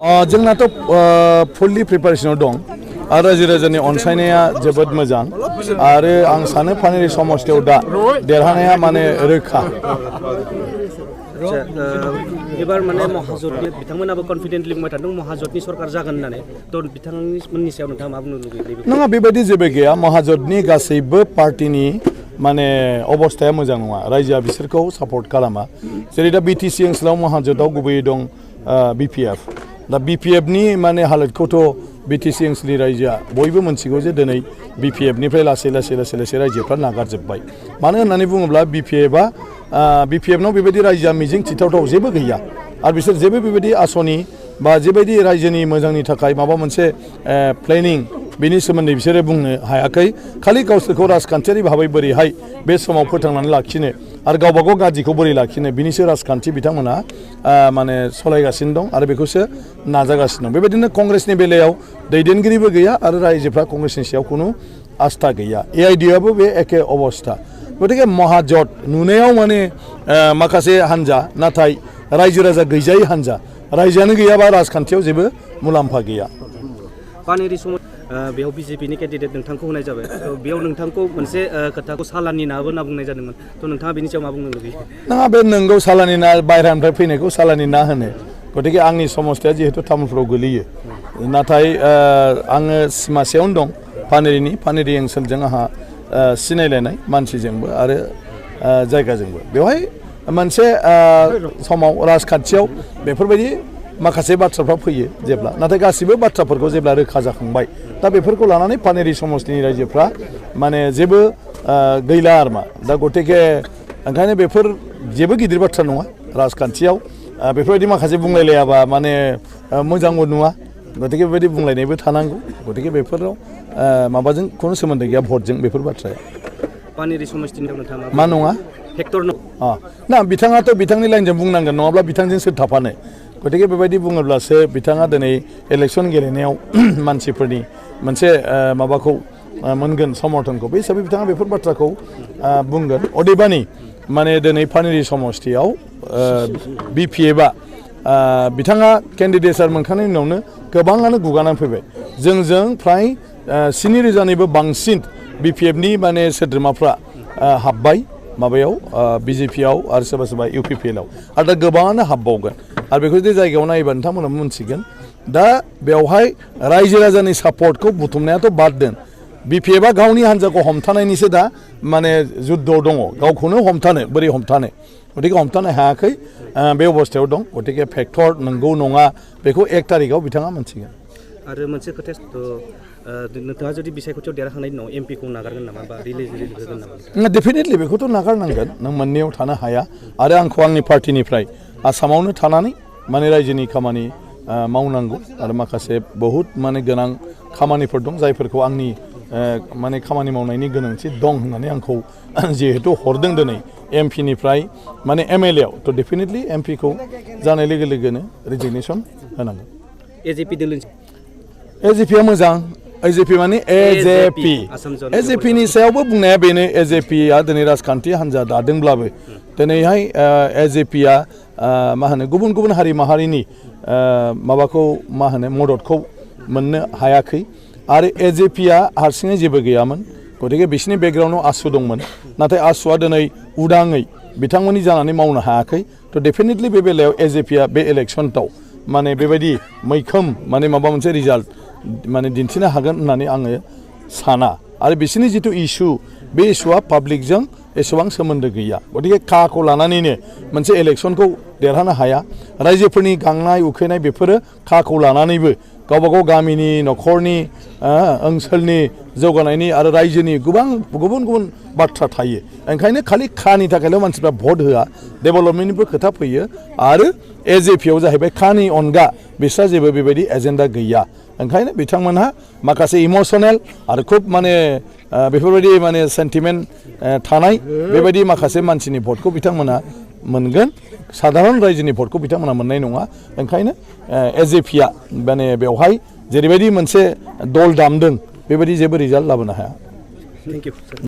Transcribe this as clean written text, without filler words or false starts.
जोंनाथ' फुललि प्रिपारेसनाव दं आरो रायजो राजानि अनसायनाया जोबोद मोजां आरो आं सानो पानेरि समस्तियाव दा देरहानाया माने रोखा। एबार माने महाजोतनि बिथांमोनाबो कन्फिडेन्टलि बुंबाय थादों महाजोतनि सरकार जागोन होननानै थ' बिथांमोननि सायाव नोंथाङा मा बुंनो लुगैयो? नङा, बेबायदि जेबो गैया। महाजोतनि गासैबो पार्टिनि माने अबस्थाया मोजां नङा। रायजोआ बिसोरखौ सापर्ट खालामा। जेरै दा बिटिसि ओनसोलाव महाजोतआव गुबैयै दं बिपिएफ। दा बिपिएफनि माने हालोदखौथ' बिटिसि ओनसोलनि रायजोआ बयबो मोनथिगौ जे दिनै बिपिएफनिफ्राय लासै रायजोफ्रा नागारजोब्बाय। मानो होननानै बुङोब्ला बिपिएफनाव बेबायदि रायजोआ मिजिं थिथावथाव जेबो गैया आरो बिसोर जेबो बेबायदि आसनि बा जेबायदि रायजोनि मोजांनि थाखाय माबा मोनसे प्लेनिं बेनि सोमोन्दै बिसोरो बुंनो हायाखै। खालि गावसोरखौ राजखान्थियारि भाबै बोरैहाय बे समाव फोथांनानै लाखिनो आरो गावबागाव गाज्रिखौ बोरै लाखिनो बिनिसो राजखान्थि बिथांमोना माने सालायगासिनो दं आरो बेखौसो नाजागासिनो दं। बेबायदिनो कंग्रेसनि बेलायाव दैदेनगिरिबो गैया आरो रायजोफ्रा कंग्रेसनि सायाव खुनु आस्था गैया। एआइडिएआबो बे एखे अबस्था। गतिके महाजोत नुनायाव माने माखासे हान्जा, नाथाय रायजो राजा गैजायै हान्जा। रायजोआनो गैयाबा राजखान्थियाव जेबो मुलाम्फा गैया। पानेरि समाव बेयाव बिजेपिनि केन्डिडेट नोंथांखौ होनाय जाबाय। बेयाव नोंथांखौ मोनसे खोथाखौ सालानि नाबो होनना बुंनाय जादोंमोन। थ' नोंथाङा बेनि सायाव मा बुंनो लुबैयो? नङा, बे नोंगौ सालानि ना, बायह्रानिफ्राय फैनायखौ सालानि ना होनो। गतिके आंनि समस्थिया जिहेतु तामुलपुराव गोलैयो, नाथाय आङो सिमासेयावनो दं पानेरि ओनसोलजों आंहा सिनायलायनाय मानसिजोंबो आरो जायगाजोंबो। बेवहाय मोनसे समाव राजखान्थियाव बेफोरबायदि माखासे बाथ्राफ्रा फैयो जेब्ला, नाथाय गासिबो बाथ्राफोरखौ जेब्ला रोखा जाखांबाय दा बेफोरखौ लानानै पानेरि समस्तिनि रायजोफ्रा माने जेबो गैला आरोमा। दा गतिके ओंखायनो बेफोर जेबो गिदिर बाथ्रा नङा। राजखान्थियाव बेफोरबायदि माखासे बुंलायलायाबा माने मोजांबो नुवा। गतिके बेबायदि बुंलायनायबो थानांगौ। गतिके बेफोराव माबाजों खुनु सोमोन्दो गैया, भटजों बेफोर बाथ्राया। पानेरि समस्तिनि नोंथाङा मा नङा? फेक्टर ना, बिथाङाथ' बिथांनि लाइनजों बुंनांगोन, नङाब्ला बिथांजों सोर थाफानो। गतिके बेबायदि बुङोब्लासो बिथाङा दिनै इलेक्सन गेलेनायाव मानसिफोरनि मोनसे माबाखौ मोनगोन, समर्थनखौ। बे हिसाबै बिथाङा बेफोर बाथ्राखौ बुंगोन। अदेबानि माने दिनै पानेरि समस्तियाव बिपिएफआ बिथाङा केन्डिडेटसार मोनखांनायनि उनावनो गोबाङानो गुगानानै फैबाय। जोंजों फ्राय 7,000निबो बांसिन बिपिएफनि माने सोद्रोमाफ्रा हाबबाय माबायाव बिजेपिआव आरो सोरबा सोरबा इउपिपिएलआव आरो दा गोबाङानो हाबबावगोन। आरो बेखौ जुदि जायगायाव नायोबा नोंथांमोनहा मोनथिगोन। दा बेवहाय रायजो राजानि सापर्टखौ बुथुमनायाथ' बाद दोन, बिपिएफआ गावनि हान्जाखौ हमथानायनिसो दा माने जुद्धआव दङ। गावखौनो हमथानो, बोरै हमथानो? गतिके हमथानो हायाखै, बे अबस्थायाव दं। गतिके फेक्टर नंगौ नङा बेखौ 1 तारिखआव बिथाङा मोनथिगोन। आरो मोनसे खोथाया, नोंथाङा जुदि बिसायख'थियाव देरहाखांनायनि उनाव एमपिखौ नागारगोन नामा बा रिलिज होगोन नामा? डेफिनेटलि बेखौथ' नागारनांगोन। नों मोननैयाव थानो हाया। आरो आंखौ आंनि पार्टिनिफ्राय आसामावनो थानानै माने रायजोनि खामानि मावनांगौ आरो माखासे बहुद माने गोनां खामानिफोर दं जायफोरखौ आंनि माने खामानि मावनायनि गोनांथि दं होननानै आंखौ जिहेतु हरदों दिनै एमपिनिफ्राय माने एमएलएआव, थ' डेफिनेटलि एमपिखौ जानाय लोगो लोगोनो रिजिगनेसन होनांगोन। एजेपिआ मोजां। एजेपि माने एजेपिनि सायावबो बुंनाया बेनो। एजेपिआ दिनै राजखान्थि हान्जा दादोंब्लाबो दिनैहाय एजेपिआ मा होनो गुबुन गुबुन हारि माहारिनि माबाखौ मा होनो मददखौ मोननो हायाखै आरो एजेपिआ हारसिङै जेबो गैयामोन। गतिके बिसिनि बेकग्राउन्डआव आसु दंमोन, नाथाय आसुआ दिनै उदाङै बिथांमोननि जानानै मावनो हायाखै। थ' डेफिनेटलि बे बेलायाव एजेपिआ बे इलेक्सनआव माने बेबायदि मैखोम माने माबा मोनसे रिजाल्ट माने दिन्थिनो हागोन होननानै आङो साना। आरो बिसोरनि जिथु इस्यु, बे इस्युआ पाब्लिकजों एसेबां सोमोन्दो गैया। गतिके काखौ लानानैनो मोनसे इलेक्सनखौ देरहानो हाया। रायजोफोरनि गांनाय उखैनाय बेफोरो काखौ लानानैबो गावबागाव गामिनि, न'खरनि, ओनसोलनि जौगानायनि आरो रायजोनि गोबां गुबुन गुबुन बाथ्रा थायो। ओंखायनो खालि कानि थाखायल' मानसिफ्रा भट होआ, डेभेलपमेन्टनिबो खोथा फैयो। आरो एजेपिआव जाहैबाय कानि अनगा बिस्रा जेबो बेबायदि एजेन्डा गैया। ओंखायनो बिथांमोनहा माखासे इमसनेल आरो खुब माने बेफोरबायदि माने सेन्टिमेन्ट थानाय बेबायदि माखासे मानसिनि भटखौ बिथांमोना मोनगोन। साधारन रायजोनि भटखौ बिथांमोना मोननाय नङा। ओंखायनो एजेपिआ माने बेवहाय जेरैबायदि मोनसे दल दामदों बेबायदि जेबो रिजाल्ट लाबोनो हाया। Thank you.